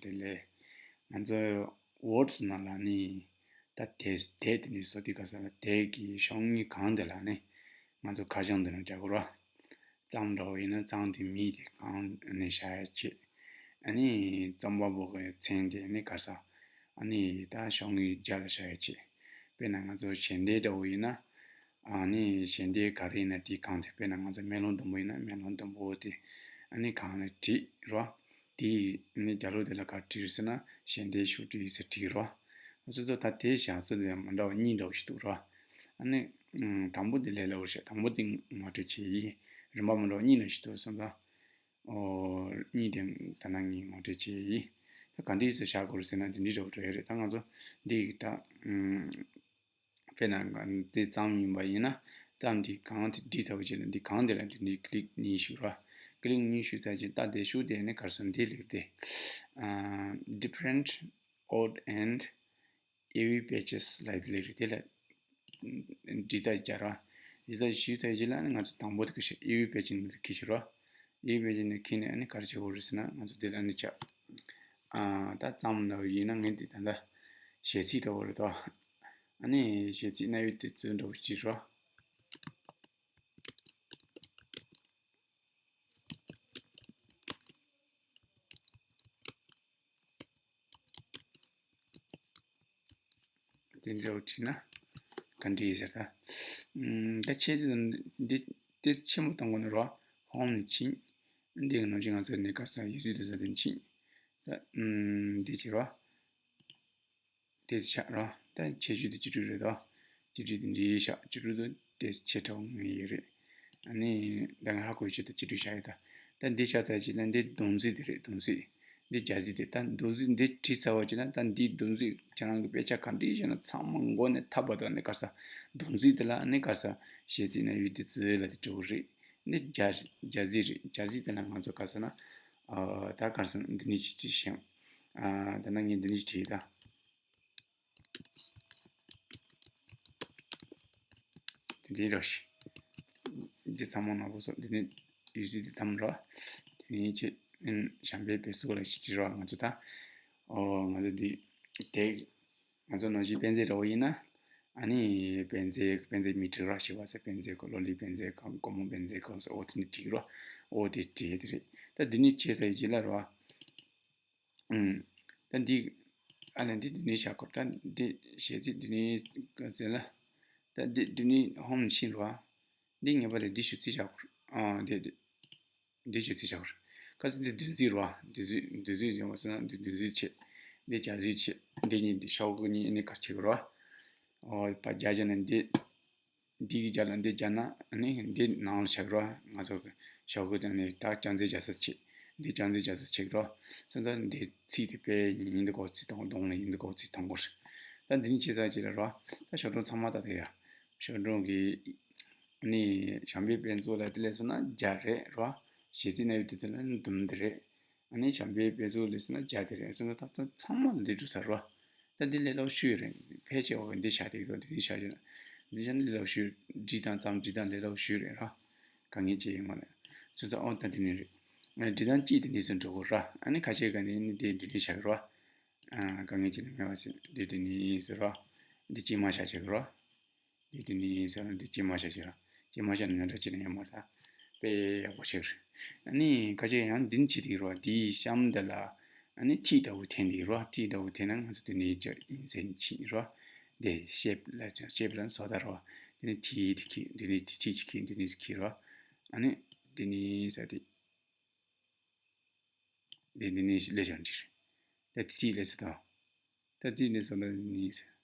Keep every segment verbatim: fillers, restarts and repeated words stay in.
དེ་ལས་ང་ཚོ་ཝར་ཌི་སི་ནང་ལ་ནི་ད་དེབ་དེབ་དེ་ནི་བཟོ་དུས་སྐབས་ལ་དེབ་ཀྱི་ཤོག་ངོས་གང་དེ་ལ་ནི་ང་ཚོ་ཁ་བྱང་འདི་ནང་རྒྱག་དགོས་ར། གཙང་འདྲ་བོ་ཡིན་ན་གཙང་དེ་མིང་དེ་གང་ནས་བཞག་ཡ་བྱེད། ཨ་ནི་རྩོམ་པ་པོ་གི་མཚན་དེ་ནི་ག་ས་ཨ་ནི་ད་ཤོག་ངོས་རྒྱབ་ལ་བཞག་ཡ་བྱེད། དཔེར་ན་ང་ཚོ་ཞལ་འདེབས་འདྲ་བོ་ཡིན་ན། ཨ་ནི་ཞལ་འདེབས་ག་རེ་ཡིན་ན་དེ་གང་དེ། དཔེར་ན་ང་ཚོ་མེ་ལོང་ལྡུམ་བུ་ཡིན་ན་མེ་ལོང་ལྡུམ་བུ་དེ་ཨ་ནི་གང་ནས་བྲིས་རོ། དེ་ནི་རྒྱབ་ལོགས་དེ་ལ་ག་བྲིས་ཟེར་ན་ཞལ་འདེབས་ཤོག་དྲིལ་ཟེར་བྲིས་རོ། སོ་སོ་ད་དེ་བཞག་ཚུལ་དེ་མི་འདྲ་བ་གཉིས་འདྲ་བོ་ཞིག་འདུག་རོ། ཨ་ནི་དང་པོ་དེ་ལས་སླ་བོ་ཞིག་དང་པོ་དེ་ངོ་སྤྲོད་བྱེད་ཡིན། རིམ་པ་མི་འདྲ་བ་གཉིས་ནང་ཞིག་འདུག་སོང་ཙང་། ཨོ། གཉིས་དེ་ད་ནང་གཉིས་ངོ་སྤྲོད་བྱེད་ཡིན། ད་ག་འདྲས་སེ་བཞག་དགོས་རེད་ཟེར་ན་དེ་འདྲས་འདྲ་བོ་འགྲོ་ཡ་རེད། ད་ང་ཚོ་འདི་ཡིག་ད་ཨུམ། དཔེར་ན་འདི་ཙམ་ཡིན་པ་ཡིན་ན་ཙམ་འདི་གང་དེ་བྲིས་ཚར་བའི་རྗེས་ལ་འདི་གང་དེ་ལ་འདི་འདི་ཀི་ལིག་གཉིས་ཞུ་ར། ཀི་ལིག་གཉིས་ཞུ་ཚར་རྗེས་ད་དེ་ཤུགས་དེ་ནི་གར་སོང་འདི་ལེགས་དེ། ཨ། different odd and even pages ལ་ལེགས་དེ་ལ་འབྲི་སྟངས་སྦྱར་བ། འབྲི་སྟངས་ཞུས་ཚར་རྗེས་ལ་ནི་ང་ཚོ་དང་པོ་དེ་གི་ཤེས་even pages ནི་ཁི་ཤི་རོ། even pages ནི་ཁི་ནི་ཨ་ནི་གར་བྱེད་དགོས་རེད་ཟེར་ན་ང་ཚོ་དེ་ལ་ནི་ཆ། ཨ། ད་ཙམ་ན་ཡིན་ན་ངས་འདི་ད་ལྟ་གཞས་ཚིག་འདྲ་བོ་རེད་དོ། ཨ་ནི་གཞས་ཚིག་གནང་ཡུལ་དེ་ཚོ་འདྲ་བོ་ཅིག་རོ། དེ་འདྲ་བོ་བྲིས་ན་ག་འདྲ་ཡིན་ཟེར་ད། ཨུམ། ད་ཆེ་འདི་དེ་ཆེན་པོ་གཏོང་དགོས་ནི་རོ། ཧོམ་ནས་ཕྱིན། འདི་གི་ནང་བཞིན་ང་ཚོ་ནས་གར་ས་ཡུལ་སྲོལ་དུ་ས་དེ་ཕྱིན། ད་ཨུམ། འདི་བྱེད་རོ། དེ་ཆགས་རོ། ད་ཁྱད་ཆོས་དེ་བཅུ་དྲུག་རེད་དོ། བཅུ་དྲུག་དེ་འདྲའི་ཤག་བཅུ་དྲུག་དེ་དེ་ཆེ་དྲགས་ངེས་ཡོད་རེད། ཨ་ནི་ད་ང་ཧ་གོ་ཆེད་དུ་བཅུ་དྲུག་བཞག་ཡོད་ད། ད་འདི་ཆགས་ཚར་རྗེས་ལ་འདི་སྡོམ་རྩིས་དེ་རེད། སྡོམ་རྩིས། འདི་རྒྱག་རྩིས་དེ་ད་སྡོམ་རྩིས་འདི་བྲིས་ཚར་བ་བྱས་ན་ད་འདིའི་སྡོམ་རྩིས་ཁྱེད་རང་གི་དཔེ་ཆ་ག་འདྲ་བྱས་ན་ཚང་མ་མགོ་ནས་མཐའ་བར་དུ་ཨ་ནི་གར་ས་སྡོམ་རྩིས་དེ་ལ་ཨ་ནི་གར་ས་གཞས་ཚིག་ནང་ཡོད་དེ་ཚོ་ལ་དེ་འགྲོ་གི་རེད། འདི་རྒྱག་རྒྱག་རྩིས་རེད། རྒྱག་རྩིས་དེ་ལ་ང་ཚོ་གར་ས་ན་ཨ་ད་གར་ས་འདི་ནས་ཅིག་ཅིག་བཤད། ཨ་ད་ནང་ངས་འདི་ནས་བྲིས་ད། དེ་འདྲའི་རོ་ཞིག་འདི་ཚང་མ་ནག་པོ་སོགས་འདི་ནས་ཡུལ་སྲིད་དེ་དམ་རོ། དེ་ནས་ཆེ་ཨིན་ཞང་པའི་བེ་སུ་ལ་ཞིག་ཅི་རོ་ང་ཚོ་ད། ཨོ་ང་ཚོ་འདི་དེ་ང་ཚོ་ནང་བཞིན་དཔེ་མཛོད་འདྲ་བོ་ཡིན་ན། ཨ་ནི་དཔེ་མཛོད་དཔེ་མཛོད་མི་ཁྲི་རོ་ཞིག་བ་ཟེར། དཔེ་མཛོད་ཁོ་ལོ་ལི་དཔེ་མཛོད་ཁོ་སྒོར་མོ་དཔེ་མཛོད་ཁོ་སོགས་ཨོ་དེ་ནས་བྲིས་རོ། ཨོ་དེ་བྲིས་དེ་རེད། ད་འདི་ནས་བྱས་ཚར་ཡི་རྗེས་ལ་རོ། ཨུམ། ད་འདི། ཨ་ལས་འདི་འདི་ནས་བཞག་གོ་ད་འདི་གཞས་ཚིག་འདི་ནས་ག་ཚོད་ལ། ད་འདི་འདི་ནས་ཧོམ་ཕྱིན་རོ། འདི་ངེས་པར་དུ་འདི་ཞུ་རྩིས་བཞག་གོ་ཨ་འདི་འདི། འདི་ཞུ་རྩིས་བཞག་གོ་ཁ་སང་འདི་བདུན་ཚིག་རོ། བདུན་ཚིག་བདུན་ཚིག་ཡོང་བ་སོང་ན་འདི་བདུན་ཚིག་བྱེད། འདི་བརྒྱ་ཚིག་བྱེད། འདི་གཉིས་འདི་ཤོག་གུ་གཉིས་ནི་ག་ཆེ་གི་རོ། ཨོ་པ་བརྒྱ་བརྒྱ་ནི་འདི། འདི་གི་རྒྱབ་ལ་འདི་རྒྱབ་ན་ནི་འདི་ནང་ལ་ཆགས་རོ། ང་ཚོ་གི་ཞོགས་ཀས་དང་ནི་ད་ཅང་ཙེ་རྒྱ་སར་ཆེ། འདི་ཅང་ཙེ་རྒྱ་སར་ཆེ་རོ། སོང་ཙང་འདི་ཚིག་དེ་དཔེ་ཡིན་འདི་གོ་ཚིག་དང་གདོང་ལ་ཡིན་འདི་གོ་ཚིག་དང་གོ་རེད། ད་འདི་ནི་ཅི་ཟ་ཅི་ལ་རོ། ད་ཞོགས་དྲུང་ཚང་མ་ད་དེ་ཡ། ཞོགས་དྲུང་གི་ནི་ཞང་པའི་དཔེ་མཛོད་ལ་དེ་ལས་སོང་ན་རྒྱ་རེད་རོ། གཞས་ཚིག་ན་ཡོད་དེ་དེ་ལ་ནི་འདུམ་འདི་རེད། ཨ་ནི་ཞང་པའི་དཔེ་མཛོད་ལས་ཟེར་ན་བརྒྱ་དེ་རེད། སོང་ཙང་ད་ཚང་མ་ལ་འདི་འགྲོ་ས་རོ། ད་འདི་ལས་སླ་པོ་ཤོས་རེད། ཕལ་ཆེ་བ་འདི་བཞག་དེ་འདུག་འདི་བཞག་ཞུ་ན། འདི་བཞག་ན་ལས་སླ་པོ་ཤོས། འབྲི་སྟངས་ཙམ་འབྲི་སྟངས་ལས་སླ་པོ་ཤོས་རེད་ར། དཀའ་ངལ་ཅི་ཡོད་མ་རེད། སོང་ཙང་ཨོ་ད་འདི་ནི་རེད། ཨ་འབྲི་སྟངས་གཅིག་དེ་ནི་ཟེར་འགྲོ་གོ་ར། ཨ་ནི་ཁ་ཤས་ཀ་ནི་ནི་འདི་འདི་ནི་བཞག་ར། ཨ་དཀའ་ངལ་ཅི་ནི་མེད་པ་ཞིག་འདི་འདི་ནི་ཟེར་ར། འདི་གཅིག་མ་བཞག་བཞག་ར། འདི་དེ་ནི་ས་ར་འདི་ཅི་མ་བྱ་བྱ། ཅི་མ་བྱ་ན་འདྲ་ཅི་ན་ཡང་མ་རེད། དཔེ་ཡག་པོ་ཞིག་རེད། ཨ་ནི་ཁ་ཤས་ཡང་འདི་ནི་ཅི་དེ་རོ། འདིའི་གཤམ་འདི་ལ་ཨ་ནི་ཐིག་འདྲ་བོ་འཐེན་དེ་རོ། ཐིག་འདྲ་བོ་འཐེན་ན་ང་ཚོ་དེ་ནི་ཅི་ཡིན་ཟེར་ནི་ཅི་རོ། འདི་ཤེབ་ལ་ཅང་ཤེབ་ལ་བཟོ་ད་རོ། དེ་ནི་ཐིག་དེ་ཁི་འདི་ནི་ཐིག་ཅི་ཁི་འདི་ནི་ཁི་རོ། ཨ་ནི་འདི་ནི་ས་དེ། འདི་འདི་ནི་ལས་བྱང་འདི་རེད། ད་ཐིག་ལས་ཟེར་དང་། ད་ཐིག་ལས་ཟེར་ད་ནི་ཟེར།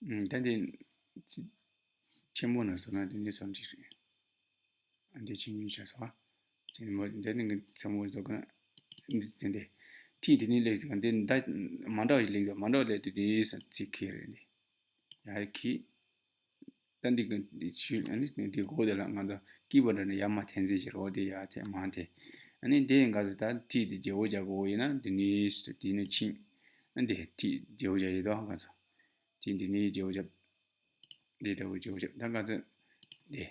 ཨུམ། ད་འདི་ཆེན་པོ་ན་སོང་ན་འདི་ནི་སོང་འགྲིག་རེད། ཨ་འདི་ཆེན་ཉུང་ཆ་སོང་བ། ཆེན་མོ་འདི་ནི་ངའི་ཚ་མོ་བཟོ་ག་འདི་དེ་འདི་ཐིག་འདི་ནི་ལེགས་ཟེར་ག་འདི་ད་མ་འདྲ་བ་ཞིག་ལེགས་ཟེར། མ་འདྲ་བ་ལས་དེ་འདི་སོང་ཚིག་ཁེ་རེད་འདི། ཡ་ཁི། ད་འདི་གི་འདི་ཆུ་ཨ་ནི་འདི་གོ་དེ་ལ་ང་ཚོ་ཀི་བོར་ཌ་ནས་ཡར་མར་འཐེན་རྩིས་བྱེད་རོགས། དེ་ཡར་འཐེན་མར་འཐེན། ཨ་ནི་དེ་ང་ཚོ་ད་ཐིག་དེ་བརྗེ་བོ་རྒྱག་དགོས་ཡིན་ན་འདི་ནི་སུ་དེ་ནི་ཕྱིན། ཨ་འདི་ཐིག་བརྗེ་བོ་རྒྱག་ཡོད་དོ་ང་ཚོ། ཐིག་འདི་ནི་བརྗེ་བོ་རྒྱབ། འདི་ལྟ་བུ་བརྗེ་བོ་རྒྱབ། ད་ང་ཚོ་འདི།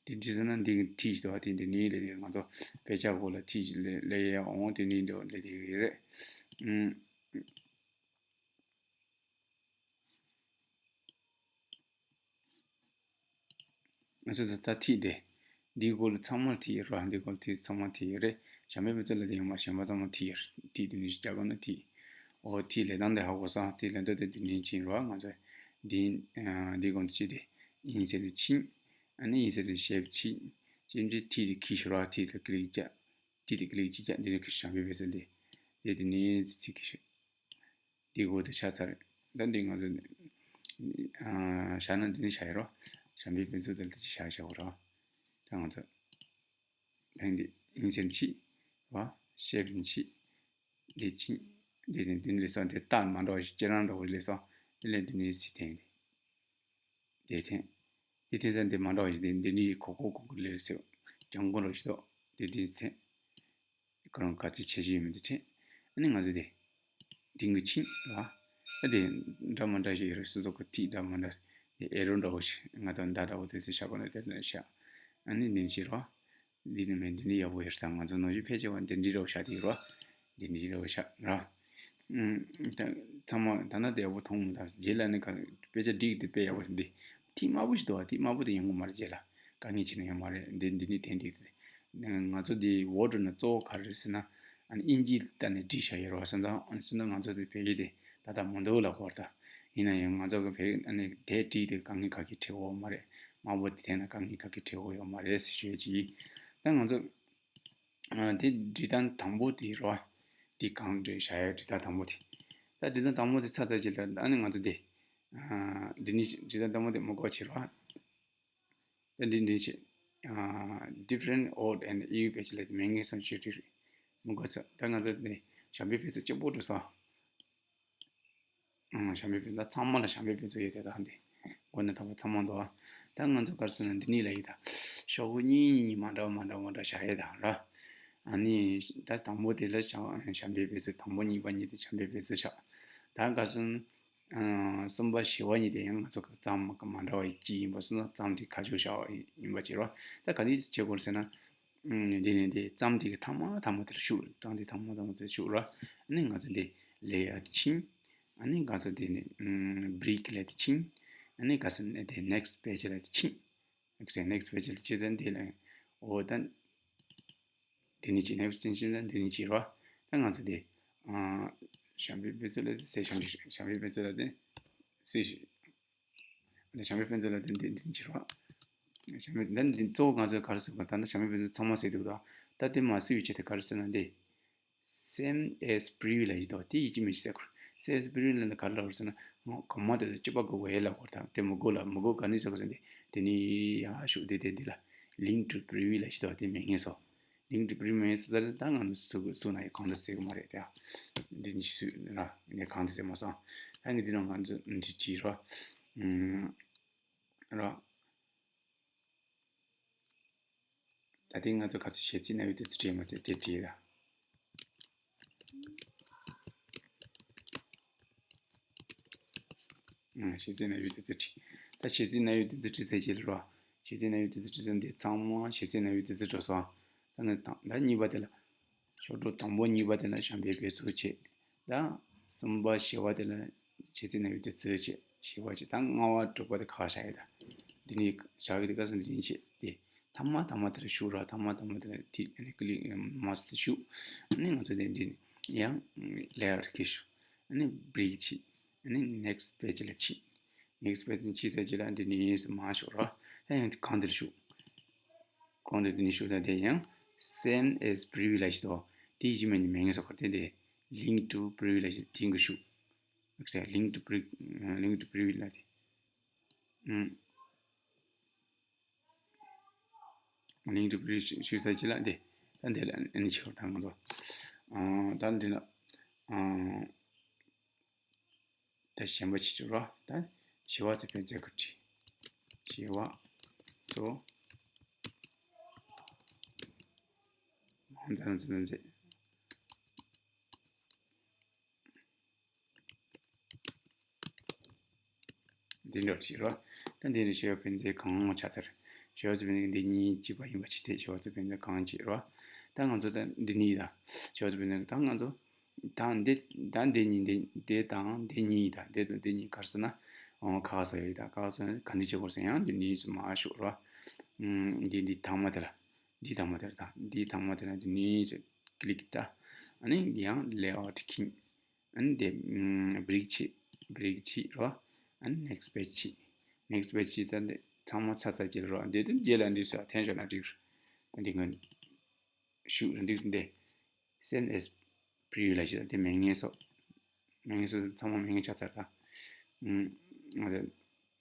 དེ་འདྲ་ཟེར་ན་འདི་གི་ཐིག་ཞིག་འདུག་བ། དེ་འདི་ནས་ལས་དེ་ང་ཚོ་དཔེ་ཆ་གོ་ལ་ཐིག་ཞིག་ལས་ལས་ཡ་འོང་། དེ་ནས་འདི་ལས་དེ་གི་རེད། ཨུམ། ང་ཚོ་ད་ལྟ་ཐིག་དེ། འདིའི་སྒོ་ལ་ཚང་མར་ཐིག་ཡོད་ར། འདིའི་སྒོ་ལ་ཐིག་ཚང་མར་ཐིག་ཡོད་རེད། གཞན་པའི་དཔེ་ཚོགས་ལ་དེ་ཡོད་མ་རེད། གཞན་པ་ཚང་མར་ཐིག་ཡོད་རེད། ཐིག་དེ་ནས་རྒྱ་གར་ན་ཐིག་འོ་ཐིག་ལེན་སྟངས་དེ་ཧ་གོ་སོང་། ཐིག་ལེན་སྟངས་དེ་དེ་ནས་ཕྱིན་ར། ང་ཚོ་འདི་འདིའི་སྒོ་ལ་ཅི་དེ་ཡིན་ཟེར་ནས་ཕྱིན། ཨ་ནི་ཡིན་ཟེར་ནས་ཤེབ་ཕྱིན། ཕྱིན་ཅི་ཐིག་དེ་ཁྱེར་ཤོག་ར། ཐིག་དེ་ཀི་ལིག་བྱ། ཐིག་དེ་ཀི་ལིག་ཅི་བྱ། འདི་ནས་ཁྱེར་ཤོག་གཞན་པའི་དཔེ་ཚོགས་འདི། དེ་དེ་ནས་ཚིག་ཁྱེར་ཤོག་འདི་འོག་ཏུ་ཆགས་ཚར་རེད། ད་འདི་ང་ཚོ་ཨ་བཞག་ན་འདི་ནས་བཞག་ཡོད་རོ། གཞན་པའི་དཔེ་ཚོགས་དེ་ལ་ཅི་བཞག་བཞག་གོ་རོ། ད་ང་ཚོ་ཕན་འདི་ཨིན་ཟེར་ཕྱིན་བ། ཤེབ་ཕྱིན། འདི་ཕྱིན། འདི་ནས་འདི་ནས་ལས་སོང་། འདི་རྟགས་མ་འདྲ་བ་ཞིག་ཅི་རང་འདྲ་བོ་ལས་སོང་། འདི་ལས་འདི་ནས་ཚིག་འཐེན་འདི། འདི་འཐེན། འདི་འཐེན་ས་འདི་མ་འདྲ་བ་ཞིག་འདི་འདི་ནས་གོ་གོ་གོ་གོ་ལས་སོང་། ལྗང་གུ་འདྲ་བོ་ཞིག་འདུག་འདི་འདི་འཐེན། ཁོ་རང་ག་ཚོད་ཆེ་ཆེ་ཡོད་མེད་དེ་དྲན། ཨ་ནི་ང་ཚོ་དེ་འདིང་གི་ཕྱིན་ལ། ཨ་དེ་འདྲ་མ་འདྲ་ཞིག་ཡོད་རེད། སོ་སོ་གི་ཐིག་འདྲ་མ་འདྲ། དེ་ཨེ་རོ་འདྲ་བོ་ཞིག་ང་ཚོ་མདའ་འདྲ་བོ་དེ་ཚོ་བཞག་པ་ན་དེ་འདྲ་བཞག་ཨ་ནི་འདི་ཕྱིན་རོ། འདི་ནི་མེད། འདི་འདི་ཡག་པོ་ཡོད་རེད། ད་ང་ཚོ་ནོར་གཞི་ཕལ་ཆེ་བ་འདི་འདི་འདྲ་བོ་བཞག་དེ་ཡོད་རོ། འདི་འདི་འདྲ་བོ་བཞག་ར། ཨུམ། ད་ཚང་མ་ད་ན་དེ་ཡག་པོ་མཐོང་མི་ད། རྗེས་ལ་ནི་ག་དཔེ་ཆ་སྒྲིག་དེ་དཔེ་ཡག་པོ་འདི། ཐིག་དམར་པོ་ཞིག་འདུག་བ། ཐིག་དམར་པོ་དེ་ཡོང་གི་མ་རེད། རྗེས་ལ་དཀའ་ངལ་ཆེ་ན་ཡོད་མ་རེད། འདི་འདི་ནི་ཐེན་ཐིག་དེ། ང་ཚོ་འདི་ཝར་ཌི་ནང་གཙོ་བོ་ག་རེ་རེད་ཟེར་ན། ཨ་ནི་ཨིན་ཇིའི་སྟེང་ནས་བྲིས་བཞག་ཡོད་རེད་བ། སོང་ཙང་ཨ་ནི་སོང་ཙང་ང་ཚོ་འདི་བོད་ཡིག་དེ་ད་ལྟ་མི་འདུག་ལབ་དགོས་རེད་ད། ཡིན་ན་ཡང་ང་ཚོ་གི་བོད་ཡིག་ཨ་ནི་དེབ་བྲིས་དེ་དཀའ་ངལ་ག་གེ་འཕྲད་ཡོད་མ་རེད། དམར་པོ་དེ་འཐེན་ན་དཀའ་ངལ་ག་གེ་འཕྲད་ཡོད་མ་རེད་ཟེར་ཞུ་ཡས་ཅིག་ཡིན། ད་ང་ཚོ་ཨ་དེ་འབྲི་སྟངས་དང་པོ་དེ་རེད་བ། འདི་གང་འདྲ་བྱ་ཡ་འབྲི་སྟངས་དང་པོ་དེ། ད་འབྲི་སྟངས་དང་པོ་དེ་ཚར་ཚར་རྗེས་ལ་ཨ་ནི་ང་ཚོ་དེ། ཨ་འདི་ནི་འབྲི་སྟངས་དང་པོ་དེ་མི་དགོས་བྱེད་རོགས། ད་འདི་འདི་བྱེད། ཨ་different odd and even page ལ་མེད་ངེས་སམ་ཞུ་རེད། མི་དགོས་ས། ད་ང་ཚོ་དེ་གཞན་པའི་དཔེ་ཚོགས་གཅིག་པོ་འགྲོ་སོང་། ཨང་། གཞན་པའི་དཔེ་ཚོགས་ཚང་མ་ལ་གཞན་པའི་དཔེ་ཚོགས་ཡོད་དེ། ད་འདི་མགོ་ནས་དང་པོ་ཚང་མ་འདུག་ད་ང་ཚོ་ག་རེ་ཟེར་ན་འདི་ནི་ལ་ཡིན་ད། ཤོག་གུ་གཉིས་གཉིས་མ་འདྲ་བ་མ་འདྲ་བ་མ་འདྲ་བ་བཞག་ཡས་དང་ར། ཨ་ནི་ད་དང་པོ་དེ་ལ་གཞན་པའི་དཔེ་ཚོགས། དང་པོ་གཉིས་པ་གཉིས་དེ་གཞན་པའི་དཔེ་ཚོགས་བཞག་ད་ག་རེ་ཟེར་ན། ཨང་། གསུམ་པ་བཞི་པ་གཉིས་དེ་ཡང་ང་ཚོ་གི་རྩོམ་གི་མ་འདྲ་བ་ཡིན་གཅིག་ཡིན་པ་སོང་ན་རྩོམ་དེ་ཁ་ཕྱོགས་བཞག་པ་ཡིན་པ་བྱེད་རོགས། ད་ག་འདྲ་བྱེད་དགོས་ཟེར་ན། ཨུམ། འདི་ནས་འདི་རྩོམ་དེ་གི་ཐ་མ་ཐ་མ་དེར་ཞུགས། རྩོམ་དེ་ཐ་མ་ཐ་མ་དེར་ཞུགས་ར། ཨ་ནི་ང་ཚོ་འདི་ལེ་ཡར་ཕྱིན། ཨ་ནི་ང་ཚོ་འདི་ནས་ཨུམ། བྷི་རིག་ལ་དེ་ཕྱིན། ཨ་ནི་ག་ཟེར་ན་དེ་next page ལ་དེ་ཕྱིན། next next page ལ་ཕྱིན་ཙང་འདི་ལ་འོ་ད་འདི་ནས་ཅི་next ཕྱིན་ཙང་འདི་ནས་ཅི་ར། ད་ང་ཚོ་འདི་ཨ་གཞན་པའི་དཔེ་ཚོགས་ལ་དེ་གསལ་བཤད། གཞན་པའི་དཔེ་ཚོགས་ལ་དེ་གསལ་བཤད། ཨ་ནི་གཞན་པའི་དཔེ་མཛོད་ལ་དེ་འདི་འདི་འགྱུར་བ། གཞན་པའི་འདི་འདི་གཙོ་བོ་ང་ཚོས་ག་རེ་ཟེར་དགོས། ད་ནི་གཞན་པའི་དཔེ་མཛོད་ཚང་མ་ཟེར་འདུག་ད་ལྟ་དེ་མ་བཟོས་ཡོད་ཆེད་དུ་ག་རེ་ཟེར་ན། འདི་same as previous ལ་ཡིན་དོ། དེ་ཡིད་ཀྱི་མི་ཤེས་ཟེར་དགོས། same as previous ལ་ག་རེ་ལབ་རེད་ཟེར་ན། ང་གོང་མ་དེ་ལ་སྤྱི་པ་གི་འོས་ལ་གོ། ད་དེ་མི་དགོས་ལ། མི་དགོས། ག་ནས་ཟེར་དགོས་ཟེར་ན། འདི་འདི་ནི་ཡ་ཤུགས་དེ་དེ་འདི་ལ་link to previous ལ་ཡིན་དོ། དེ་མེད་ངེས་སོ། ལིང་ཀྲི་པི་རི་མི་ཡིས་ཟེར་ད་ང་ཚོ་ཚུགས་ཚུགས་ན་ཡང་གང་དུ་ཟེར་གི་མ་རེད་དེ། འདི་ནི་སུས་ར་ངས་གང་དུ་ཟེར་མ་སོང་། ད་ངས་འདི་ནང་ང་ཚོ་འདི་བྲིས་རོ། ཨུམ། རོ། ད་ཐེངས་ང་ཚོ་ག་ཚོད་གཞས་ཚིག་རྣམ་དབྱེ་དེ་ཚོ་བྲིས་མ་དེ་དེ་བྲིས་ད། ཨང་། གཞས་ཚིག་རྣམ་དབྱེ་དེ་ཚོ་བྲིས། ད་གཞས་ཚིག་རྣམ་དབྱེ་དེ་ཚོ་བྲིས་ཚར་རྗེས་ལ་རོ། གཞས་ཚིག་རྣམ་དབྱེ་དེ་ཚོ་བྲིས་ཚར། འདི་ཚང་མ་གཞས་ཚིག་རྣམ་དབྱེ་དེ་ཚོ་འགྲོ་སོང་། ད་ནི་དང་ད་གཉིས་པ་དེ་ལ། ཤོག་གྲངས་དང་པོ་གཉིས་པ་དེ་ལ་གཞན་པའི་དཔེ་ཚོགས་བྱས། ད་གསུམ་པ་བཞི་པ་དེ་ལ་གཞས་ཚིག་རྣམ་དབྱེ་དེ་ཚོ་བྱས། བཞི་པ་བྱས། ད་ལྔ་པ་དྲུག་པ་དེ་ཁ་བཞག་ཡོད་ད། འདི་ནི་བཞག་གི་དེ་ག་ས་འདི་ཡིན་བྱས་ཏེ། ཐ་མ་ཐ་མ་དེར་ཤུགས་ར། ཐ་མ་ཐ་མ་དེར་ཐིག་ཨ་ནི་ཀི་ལིག་མའོ་སི་དེ་ཤུགས། ཨ་ནི་ང་ཚོ་དེ་འདི་ནི་ཡང་ལེ་ཡར་གི་ཤུགས། ཨ་ནི་བྷི་རིག་བྱས། ཨ་ནི་next page ལ་ཕྱིན། next page ལ་ཕྱིན་ཚར་རྗེས་ལ་འདི་ནི་མར་ཤོག་ར། ཨ་ཡང་གང་དེར་ཤུགས། གང་དེར་འདི་ནི་ཤུགས་ད་དེ་ཡང་same as previous ལ་ཤི་དོ། དེ་ཡིད་མ་ཉི་མེད་ངེས་སོ་ཁར་དེ་དེ་link to previous ལ་ཤི་དེ་གི་ཤུགས། ཨ་ཁ་ས་link to pre link to previous ལ་དེ། ཨུམ། ནིང་དུ་པི་རི་ཞུ་ས་ཅི་ལ་འདི། ད་འདི་ལ་ཨ་ནི་ཆེ་བ་དང་ང་ཚོ། ཨ་ད་འདི་ལ། ཨ་ད་གཞན་པ་ཅི་ཅི་རོ། ད་བྱེ་བ་ཚོ་ཕན་ཚེ་ཁུ་ཁྲི། བྱེ་བ་ཚོ། ཧོན་ཙན་ཙན་ཙན། འདི་འདྲ་བྱེད་རོ། ད་འདི་ནི་ཤེས་ཡོན་ཕན་ཚུན་གང་ཆ་ཟེར། ཞེས་པ་ཚུལ་བེད་མེད་ཀྱི་འདི་གཉིས་གཅིག་པ་ཡིན་པ་ཅི་སྟེ། ཞེས་པ་ཚུལ་བེད་མེད་གང་བྱེད་རོ། ད་ང་ཚོ་ད་འདི་གཉིས་ད། ཞེས་པ་ཚུལ་བེད་མེད་ད་ང་ཚོ། ད་འདི་ད་འདི་གཉིས་འདི་འདི་དང་འདི་གཉིས་ད་འདི་དང་འདི་གཉིས་ག་རེ་ཟེར་ན། ཨོ་ཁ་ཁ་ས་ཡོད་ད་ཁ་ཁ་ས་ཡོད་ག་འདྲ་བྱེད་དགོས་ཟེར་ཡང་འདི་གཉིས་སུ་མ་ཤོག་རོ། ཨུམ་འདི་འདི་དང་མ་དེ་ལ། འདི་དང་མ་དེ་ལ་ད་འདི་དང་མ་དེ་ལ་འདི་གཉིས་ཀྱི་ཀི་ལིག་ད། ཨ་ནི་འདི་ཡང་ལེ་ཨའུ་ཊི་ཁིང་། ཨ་ནི་འདི་ཨུམ་བྷི་རེག་བྱེད། བྷི་རེག་བྱེད་རོ། ཨ་ནི་ནེག་སི་པེཇ་བྱེད། ནེག་སི་པེཇ་བྱེད་ད་འདི་ཚང་མ་ཚར་ཚར་གྱི་རོ། འདི་དུ་རྗེས་ལ་འདི་སུ་འཐེན་ཤོག་ན་འགྲིག་འདི་ངོ་ཞུ་འདི་འདི། Save as preview ལ་བྱེད་ད་འདི་མེད་ངེས་སོ། མེད་ངེས་སོ་ཚང་མ་མེད་ངེས་ཆགས་ཚར་ད། ཨུམ་ང་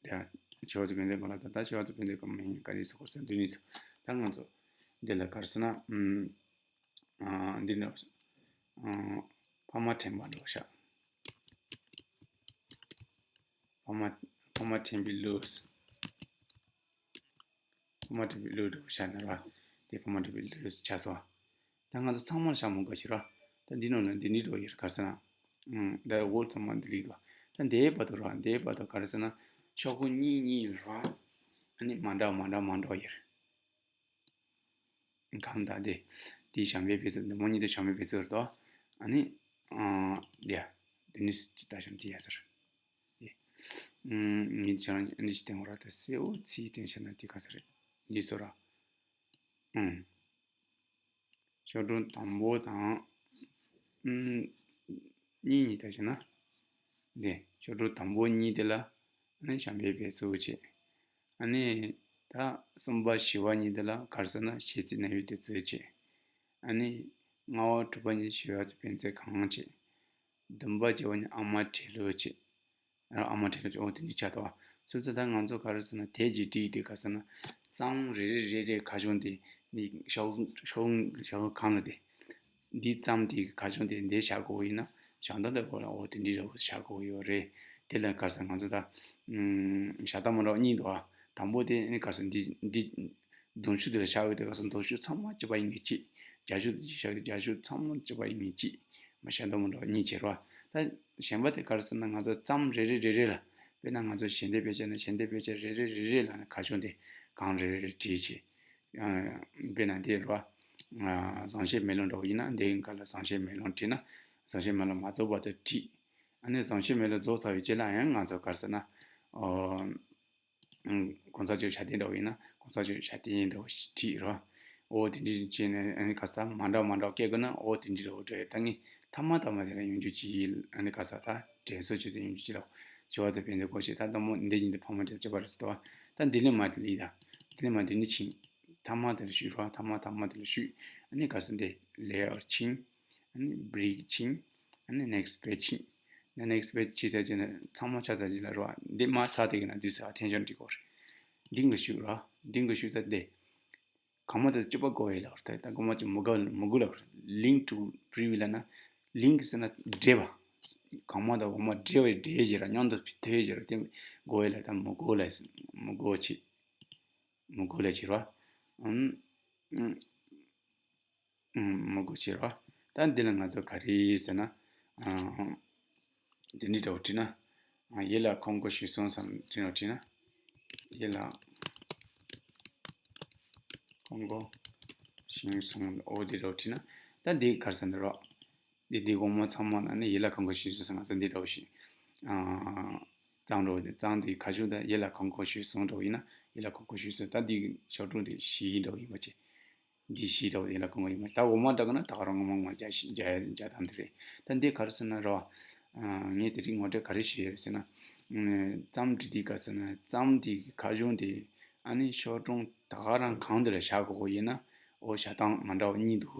ཚོ་ཡ་ཆེ་བ་ཚོ་བེད་འདེད་གོ་ལ་ད་ད་ཆེ་བ་ཚོ་བེད་འདེད་གོ་མེད་ངེས་ག་རེ་སོ་ཁོར་ས་འདི་ནི་ཚོ་ད་ང་ཚོ་འདི་ལ་ག་རེ་ཟེར་ན། ཨུམ། ཨ་འདི་ནི། ཨ་ཕ་མ་དྲན་པ་འགྲོ་ཤག་ཕ་མ་ཕ་མ་དྲན་པའི་ལུགས། ཕ་མ་དྲན་པའི་ལུགས་འགྲོ་ཤག་ན་ར། དེ་ཕ་མ་དྲན་པའི་ལུགས་ཆགས་སོ། ད་ང་ཚོ་ཚང་མ་ལ་ཤག་མོ་ག་ཤི་ར། ད་འདི་ནང་ན་འདི་ནི་འགྲོ་ཡོད་ག་རེ་ཟེར་ན། ཨུམ། ད་འོ་ཚང་མ་འདི་ལིག་འགྲོ། ད་འདིའི་བར་དུ་ར་འདིའི་བར་དུ་ག་རེ་ཟེར་ན། ཤོག་གུ་གཉིས་གཉིས་ར། ཨ་ནི་མ་འདྲ་མ་འདྲ་མ་འདྲ་ཡོད། གང་ལྟར་དེ། དེའི་ཞབས་པད་བེད་ཚུལ་འདི་མོ་གཉིས་དེ་ཞབས་པད་བེད་ཚུལ་རེད་དོ། ཨ་ནི། ཨ། དེ་ཡ། དེ་ནི་ཅི་ལྟ་ཞིག་དེ་ཡ་ཟེར། དེ། ཨུམ། ངས་ཁྱེད་རང་ཨ་ནི་ཅི་བསྟན་དགོས་ར་ད་སེའུ་ཚིག་བསྟན་ཤེས་ན་དེ་ག་ཟེར་རེད། འདི་སོ་ར། ཨུམ། ཤོག་གྲངས་དང་པོ་དང་། ཨུམ། གཉིས་གཉིས་ལྟ་བྱས་ན། འདི་ཤོག་གྲངས་དང་པོ་གཉིས་དེ་ལ་ཨ་ནི་ཞབས་པད་བེད་ཚུལ་བྱེད། ཨ་ནི་ད་གསུམ་པ་བཞི་པ་གཉིས་དེ་ལ་ག་རེ་ཟེར་ན་གཞས་ཚིག་ནང་ཡོད་དེ་ཚུལ་བྱེད། ཨ་ནི་ལྔ་པ་དྲུག་པ་གཉིས་ཞེས་པ་ཚུལ་བེད་ཚུལ་གང་བྱེད། བདུན་པ་བརྒྱད་པ་གཉིས་ཨ་མ་བྲེལ་ལོ་བྱེད། ཨ་མ་བྲེལ་ལོ་བྱེད་འོ་དེ་གཉིས་ཆགས་འདུག་བ། སོ་སོ་ད་ང་ཚོ་ག་རེ་ཟེར་ན་དེ་རྗེས་བྲིས་དེ་ག་ཟེར་ན། ཙམ་རེ་རེ་རེ་རེ་ཁ་བྱང་དེ་ནི་ཤོག་ཤོག་ཤོག་གང་ལ་དེ། འདི་ཙམ་དེ་ཁ་བྱང་དེ་འདི་བཞག་དགོས་ཡིན་ན་བྱང་དོན་དེ་གོ་ལ་འོ་དེ་འདྲི་རེ་བོ་བཞག་དགོས་ཡོད་རེད། དེ་ལ་ག་ཟེར་ང་ཚོ་ད། ཨུམ། བྱ་སྟངས་མ་འདྲ་བ་གཉིས་འདུག་བ། དང་པོ་དེ་ནི་ག་ཟེར་འདི་འདི། གདུང་ཤུགས་དེ་ལ་བཞག་ཡོད་དེ་ག་ཟེར་གདུང་ཤུགས་ཚང་མ་གཅིག་པ་ཡིན་གྱི་གཅིག་རྒྱ་ཤུགས་དེ་བཞག་རྒྱ་ཤུགས་ཚང་མ་གཅིག་པ་ཡིན་གྱི་གཅིག་མ་བྱ་སྟངས་མ་འདྲ་བ་གཉིས་བྱེད་རོགས། ད་གཞན་པ་དེ་ག་རེ་ཟེར་ན་ང་ཚོ་ཙམ་རེ་རེ་རེ་རེ་ལ། དཔེར་ན་ང་ཚོ་ཞལ་འདེབས་བེད་སྤྱད་ན་ཞལ་འདེབས་བེད་སྤྱད་རེ་རེ་རེ་རེ་ལ་ནི་ཁ་བྱང་དེ་གང་རེ་རེ་རེ་བྲིས་བྱས། ཨ། དཔེར་ན་འདི་རོ། ཨ། བཟང་བཤད་མེ་ལོང་འདྲ་བོ་ཡིན་ན་འདི་གི་སྒང་ལ་བཟང་བཤད་མེ་ལོང་བྲིས་ན། བཟང་བཤད་མེ་ལོང་མ་རྫོགས་བར་དུ་བྲིས། ཨ་ནི་བཟང་བཤད་མེ་ལོང་རྫོགས་ཚར་བའི་རྗེས་ལ་ཡང་ང་ཚོ་ག་རེ་ཟེར་ན། ཨོ། གོང་ས་མཆོག་ཞབས་བརྟན་འདྲ་བོ་ཡིན་ན་གོང་ས་མཆོག་ཞབས་བརྟན་འདྲ་བོ་ཞིག་བྲིས་རོ། ཨོ་དེ་འདྲ་བྱས་ནས་ཨ་ནི་ག་རེ་ཟེར་མ་འདྲ་མ་འདྲ་བ་སྐད་དགོས་ན་ཨོ་དེ་འདྲ་འདྲ་བོ་འདྲ་ཡོད་ད་ངས་ཐ་མ་ཐ་མ་དེ་ལ་ཡོང་རྒྱུ་ཅིག་ཡིན་ཨ་ནི་ག་རེ་ཟེར་ད་དྲན་གསོ་བྱེད་ཚེ་ཡོང་རྒྱུ་ཅིག་ལ། བྱ་བ་ཚོ་བེད་འདེད་གོ་ཞེས་ད་ལྟ་མོ་འདི་བཞིན་དུ་ཕ་མ་འདྲ་བྱེད་པ་རེད་ཟེར་ཏོ། ད་འདི་ལས་མ་ལི་ད། འདི་ལས་མ་འདི་ནི་ཕྱིན། ཐ་མ་དེ་ལ་ཞུས་རོགས་ཐ་མ་ཐ་མ་དེ་ལ་ཞུས། ཨ་ནི་ག་རེ་ཟེར་འདི་ལེ་ཡར་ཕྱིན། ཨ་ནི་བྷི་རེག་ཕྱིན། ཨ་ནི་ནེག་སི་པེཇ་ཕྱིན། ནེག་སི་པེཇ་ཕྱིན་ཚར་རྗེས་ནས་ཚང་མ་ཆ་ཚར་རྗེས་ལ་རོགས་འདི་མ་ཚར་དེ་གི་ན་དུས་ཚོད་ཨ་ཐེན་ཤོན་འགྲིག་གོ་རེད། འདི་ངས་ཞུས་རོགས་འདི་ངས་ཞུས་ཚར་འདི། གང་མ་དེ་སྤྱི་པ་གོ་ཡི་ལབ་རེད་ད་གོ་མ་ཅིག་མི་གོ་མི་གོ་ལབ་རེད། Link to preview ལབ་ན་ལིང་ཀི་ཟེར་ན་འབྲེལ་བ། གང་མ་དང་འོ་མ་འབྲེལ་བའི་འབྲེལ་བྱེད་ར་མཉམ་དུ་ཐོས་བྱེད་ར་དེ་གོ་ཡི་ལབ་ད་མི་གོ་ལ་མི་གོ་ཆེ། མི་གོ་ལ་བྱེད་ར། ཨུམ། ཨུམ། ཨུམ། མི་གོ་བྱེད་ར། ད་འདི་ལ་ང་ཚོ་ག་རེ་ཟེར་ན། ཨ། འདི་འདྲ་འདྲ་བོ་བྲིས་ན། ཡིད་ལ་ཁོང་ཁྲོ་ཞིག་སོང་བསམ་དྲན་རོགས་བྲིས་ན། ཡིད་ལ་ཁོང་ཁྲོ་ཞིག་སོང་འོ་དེ་འདྲ་བྲིས་ན། ད་འདི་ག་རེ་ཟེར་ན་རོགས། འདི་འདི་དགོང་མོ་ཚང་མ་ན་ནི་ཡིད་ལ་ཁོང་ཁྲོ་ཞིག་སོང་ང་ཚོ་འདི་འདྲ་བོ་ཞིག་ཨ། གཙང་འདྲ་བོ་དེ་གཙང་དེ་ཁ་ཤུ་ད་ཡིད་ལ་ཁོང་ཁྲོ་ཞིག་སོང་འདྲ་བོ་ཡིན་ན་ཡིད་ལ་ཁོང་ཁྲོ་ཞིག་སོང་ད་འདི་ཞོགས་དྲུང་དེ་ཞིག་འདྲ་བོ་ཡིན་པ་ཅི། འདི་ཞིག་འདྲ་བོ་ཡིན་ལ་ཁོང་ཁྲོ་ཡིན་མ་ད་འོ་མ་འདྲ་གི་ན་ད་ག་རང་ངོ་མ་ངོ་རྒྱ་ཞིག་རྒྱ་རྒྱ་དང་དེ་རེད། ད་འདི་ག་རེ་ཟེར་ན་རོ། ངས་དེ་རིང་ངོ་སྤྲོད་ག་རེ་ཞུས་ཡོད་ཟེར་ན། ཙམ་འབྲི་དུས་ག་ཟེར་ན་ཙམ་དེ་གི་ཁ་བྱང་དེ་ཨ་ནི་ཤོག་གྲངས་ད་ག་རང་གང་དེ་ལ་བཞག་དགོས་ཡིན་ན་འོ་བཞག་སྟངས་མ་འདྲ་བ་གཉིས་འདུག་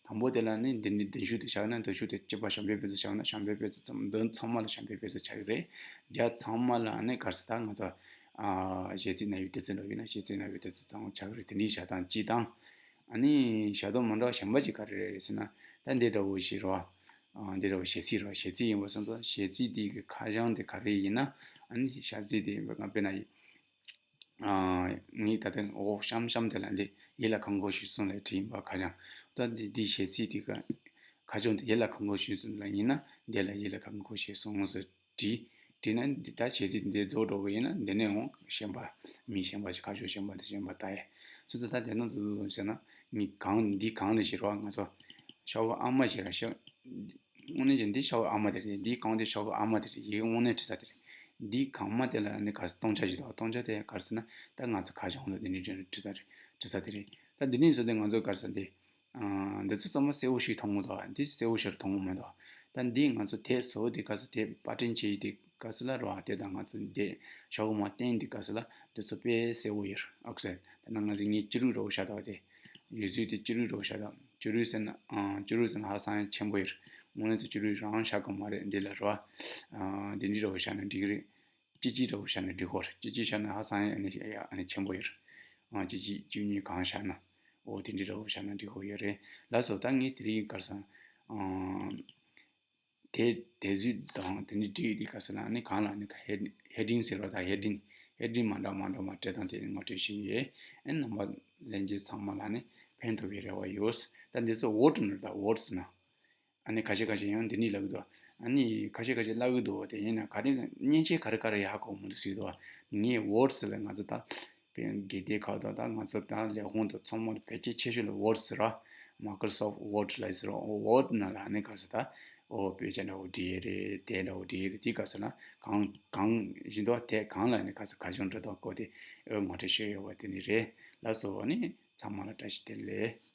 དང་པོ་དེ་ལ་ནི་འདི་ནི་མདུན་ཤོག་དེ་བཞག་ན་མདུན་ཤོག་དེ་གཅིག་པ་ཞབས་པད་བེད་ཚུལ་བཞག་ན་ཞབས་པད་བེད་ཚུལ་ཙམ་མདུན་ཚང་མ་ལ་ཞབས་པད་བེད་ཚུལ་ཆགས་ཀྱི་རེད། རྒྱ་ཚང་མ་ལ་ཨ་ནི་ག་རེ་ཟེར་ད་ང་ཚོ། ཨ། གཞས་ཚིག་ན་ཡོད་དེ་ཚོ་འདྲ་བོ་ཡིན་ན་གཞས་ཚིག་ན་ཡོད་དེ་ཚོ་ཚང་མ་ཆགས་ཀྱི་རེད། དེ་འདྲའི་བྱ་སྟངས་གཅིག་དང་། ཨ་ནི་བྱ་སྟངས་མ་འདྲ་བ་གཞན་པ་ཅིག་ག་རེ་རེད་ཟེར་ན། ད་འདི་འདྲ་བོ་ཞིག་རེད་བ། ཨ། འདི་འདྲ་བོ་གཞས་ཚིག་རེད་བ། གཞས་ཚིག་ཡིན་པ་སོང་ཙང་གཞས་ཚིག་འདི་གི་ཁ་བྱང་དེ་ག་རེ་ཡིན་ན། ཨ་ནི་གཞས་ཚིག་དེ་དཔེར་ན་ཡིན། ཨ། ངས་ད་ལྟ་འོག་གཤམ་གཤམ་དེ་ལ་འདི་ཡིད་ལ་ཁང་ཁོ་ཞིག་གསུངས་ལ་བྲིས་ཡིན་པ་ཁ་བྱང་། ད་འདི་འདི་གཞས་ཚིག་དེ་ག་ཁ་བྱང་དེ་ཡིད་ལ་ཁང་ཁོ་ཞིག་གསུངས་ལ་ཡིན་ན་འདི་ལ་ཡིད་ལ་ཁང་ཁོ་ཞིག་གསུངས་སོ། བྲིས། བྲིས་ན་འདི་ད་གཞས་ཚིག་འདི་རྫོགས་འགྲོ་གི་ཡིན་ན་འདི་ནས་འོང་གཞན་པ། མི་གཞན་པ་ཞིག་ཁ་ཕྱོགས་གཞན་པ་དེ་གཞན་པ་ལྟ་ཡས། སོ་སོ་ད་དེ་ན་འདུག་ཟེར་ན་ངས་གང་འདི་གང་ལ་ཞིག་རོགས་ང་ཚོ་ཤོག་བུ་ཨ་མ་ཞིག་ར་ཤོག་དངོས་གནས་ཀྱི་འདི་ཤོག་བུ་ཨ་མ་དེ་རེད། འདི་གང་འདི་ཤོག་བུ་ཨ་མ་དེ་རེད། ཡིག་དངོས་གནས་བྲི་ས་དེ་རེད། འདི་གང་མ་དེ་ལ་ནི་ག་ས་སྟོང་ཆ་ཞིག་འདུག་སྟོང་ཆ་དེ་ག་རེ་ཟེར་ན་ད་ང་ཚོ་ཁ་བྱང་ལ་འདི་ནས་བྲི་ས་རེད། བྲི་ས་དེ་རེད། ད་འདི་ནས་བཟོ་དེ་ང་ཚོ་ག་རེ་ཟེར་འདི། འདི་ཚོ་ཚང་མ་གསལ་བོ་ཞིག་མཐོང་གི་འདུག་འདི་གསལ་བོ་ཞིག་མཐོང་གི་མི་འདུག་ད་འདི་ང་ཚོ་དེབ་བཟོ་དེ་ག་ས་དེབ་པར་སྐྲུན་བྱེད་དེ་ག་ས་ལ་རོ། དེ་དང་ང་ཚོ་འདི་ཤོག་བུ་མ་བསྟན་དེ་ག་ས་ལ་འདི་ཚོ་དཔེ་གསལ་བོ་ཡོད་ཨོ་ཁེ། ད་ནང་ང་ཚོ་ངའི་སྐྱུ་རུས་རོ་བཞག་དག་དེ་ཡོད་ཚུལ་དེ་སྐྱུ་རུས་རོ་བཞག་དག་སྐྱུ་རུས་ཟེར་ན་སྐྱུ་རུས་ཟེར་ན་ཧ་སང་ཡང་ཆེན་པོ་ཡོད། དངོས་གནས་ཚོ་སྐྱུ་རུས་རང་བཞག་གི་མ་རེད། འདི་ལ་རོ། འདི་འདྲི་རོ་བཞག་ན་འགྲིག་གི་རེད། ཅི་ཅི་འདྲ་བོ་བཞག་ན་འགྲིག་གོ། ཅི་ཅི་བཞག་ན་ཧ་སང་ཡ་ཨ་ནི་ཡ་ཨ་ནི་ཆེན་པོ་ཡོད། ཨ་ཅི་ཅི་བཅུ་གཉིས་གང་བཞག་ན། འོ་དེ་འདྲ་བོ་བཞག་ན་འགྲིག་གོ་ཡོད་རེད། ལགས་སོ། ད་ངས་དེ་རིང་ག་རེ་ཟེར། ཨ་དེ་དེབ་གཟིགས་དང་དེ་འདྲ་བྲིས་དེ་ག་རེ་ཟེར་ན་ཨ་ནི་གང་ལ་ཨ་ནི་ཧེ་ཧེ་ཌིང་ཟེར་བ་དང་ཧེ་ཌིང་ཧེ་ཌིང་མ་འདྲ་མ་འདྲ་མ་སྤྲད་དང་དེ་ངོ་སྤྲོད་ཞུས་ཡོད། ཨ་ནི་རྣམ་པ་ལྷན་རྒྱས་ཚང་མ་ལ་ནི་ཕན་ཐོགས་པའི་རེ་བ་ཡོད། ད་འདི་ཚོ་ཝོ་ཌི་ནོ་ད་ཝོ་ཌི་ཟེར་ན། ཨ་ནི་ཁ་ཤས་ཁ་ཤས་ཡང་འདི་འདྲ་ལབ་ཀྱི་འདུག་ཨ་ནི་ཁ་ཤས་ཁ་ཤས་ལབ་ཀྱི་འདུག་དེ་ཡིན་ན་ག་རེ་མཉེན་ཆས་ག་རེ་ག་རེ་ཡག་གོ་མི་འདུག་ཟེར་གྱི་འདུག་ངས་ཝོ་ཌི་ཟེར་ལ་ང་ཚོ་ད་དཔེ་དགེ་སྡེ་ཁག་དང་ད་ང་ཚོ་ད་ལས་ཁུངས་དང་ཚང་མ་བེད་སྤྱོད་ཆེ་ཤོས་ལ་ཝོ་ཌི་ཟེར་ར། མའི་ཀོ་རོ་སོབ་ཊི་ཝོ་ཌི་ལབ་ཟེར་ར། ཝོ་ཌི་ནང་ལ་ཨ་ནི་ག་རེ་ཟེར་ད། འོ་དཔེ་ཆ་འདྲ་བོ་བྲིས་ཡས་རེད། དེ་འདྲ་བོ་བྲིས་ཡས་རེད། དེ་ག་རེ་ཟེར་ན་གང་གང་བཞིན་དུ་དེ་གང་ལ་ཨ་ནི་ག་རེ་ཟེར་ཁ་བྱང་འབྲི་དང་བཀོད་དེ་འོ་ངོ་སྤྲོད་ཞུས་ཡོད་པ་དེ་ནི་རེད། ལགས་སོ། ཨ་ནི་ཚང་མ་ལ་བཀྲ་ཤིས་བདེ་ལེགས།